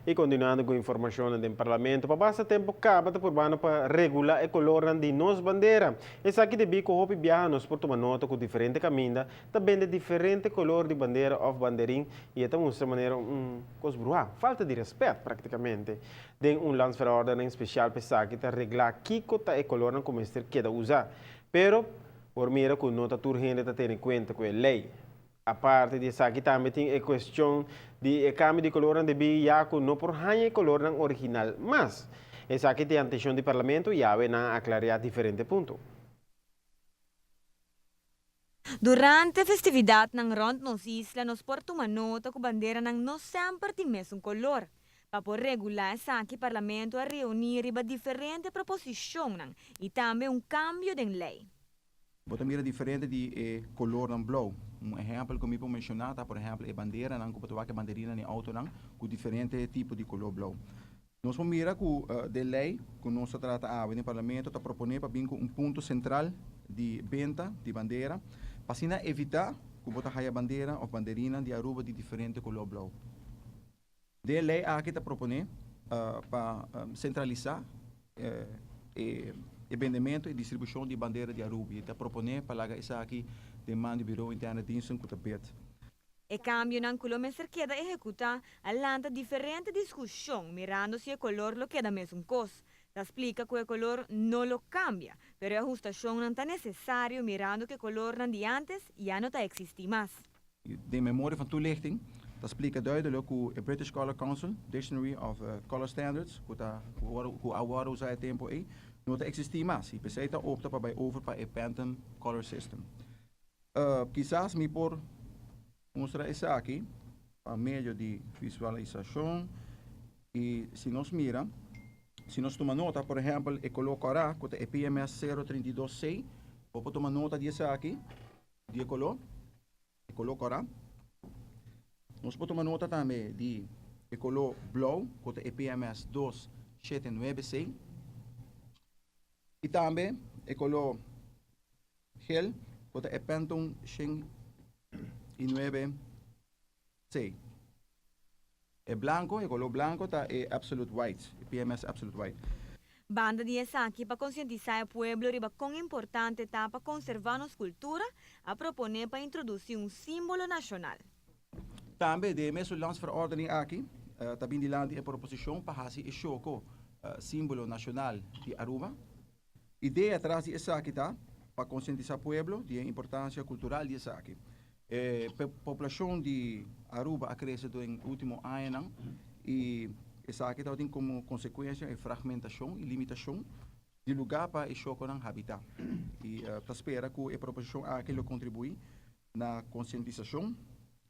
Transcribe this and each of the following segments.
Y continuando cu informacion den Parlamento, pa basta tempo caba ta purbando pa regula e colornan di nos bandera. Esaki debi cu hopi biaha nos por tuma nota cu diferente caminda ta bende diferente color di bandera of banderin y e ta mustra manera un cos bruha, falta di respet practicamente. Den un landsverordening special pa esaki ta regla kico ta e colornan cu mester keda usa. Pero por mira cu no ta tur hende ta tene cuenta cu e ley. Aparte di esaki tambe tin e cuestion di e cambio di colornan debi ya cu no por haya e colornan original mas. Esaki ta atencion di Parlamento y awe nan a aclara diferente punto. Durante festividadnan rond nos isla nos por tuma nota cu banderanan no semper tin mesun color. Pa por regula esaki, Parlamento a reuni riba diferente proposicionnan y tambe un cambio den ley. Bo ta mira diferente di e colornan blauw. Un ehempel cu mi por menciona ta, por ehempel, e banderanan cu bo ta wak e banderina den autonan cu diferente tipo di color blauw. Nos por mira cu den ley cu nos ta trata awe den Parlamento ta propone pa bin cu un punto central di benta di bandera pa asina evita cu bo ta haya bandera of banderina di Aruba di diferente color blauw. Den ley aki ta propone pa centralisa e bendemento y distribucion di bandera di Aruba y ta propone pa laga esaki den man di Bureau Interne Diensten cu ta BID. E cambionan cu lo mester keda ehecuta a lanta diferente discusion mirando si e color lo keda mesun cos. Ta splica cu e color no lo cambia, pero e ahustacionnan ta necesario mirando cu e colornan di antes ya no ta existi mas. Den memoria van toelichting ta splica duidelijk cu e British Colour Council Dictionary of Colour Standards cu ta cu a wordo usa e tempo ey no ta existi mas y pesey ta opta pa bay over pa e Pantone Color System. Kisas mi por mustra esaki pa medio di visualisacion y si nos mira, si nos tuma nota, por ehempel, e color cora cu ta e PMS 032C, bo por tuma nota di esaki, di e color. E koló kòrá. Nos por tuma nota tambe di e koló blou ku ta e PMS 279C. I tambe e koló gel ku ta e Pantone 109C. E blanco, e color blanco ta e Absolute White, e PMS Absolute White. Banda di esaki, pa concientisa e pueblo riba con importante ta pa conserva nos cultura, a propone pa introduci un simbolo nacional. Tambe den e mesun landsverordening aki ta bin dilanti e proposicion pa haci e shoco simbolo nacional di Aruba. Idea tras di esaki ta pa concientisa pueblo di e importancia cultural di esaki. E poblacion di Aruba a crece den ultimo añanan y esaki tabatin como consecuencia e fragmentacion y limitacion di lugar pa e shoconan habita. Y ta spera cu e proposicion aki lo contribui na concientisacion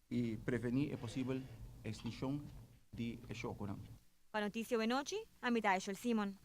y preveni e posibel extincion di e shoconan. Pa Noticia Awenochi, ami ta Aishel Simon.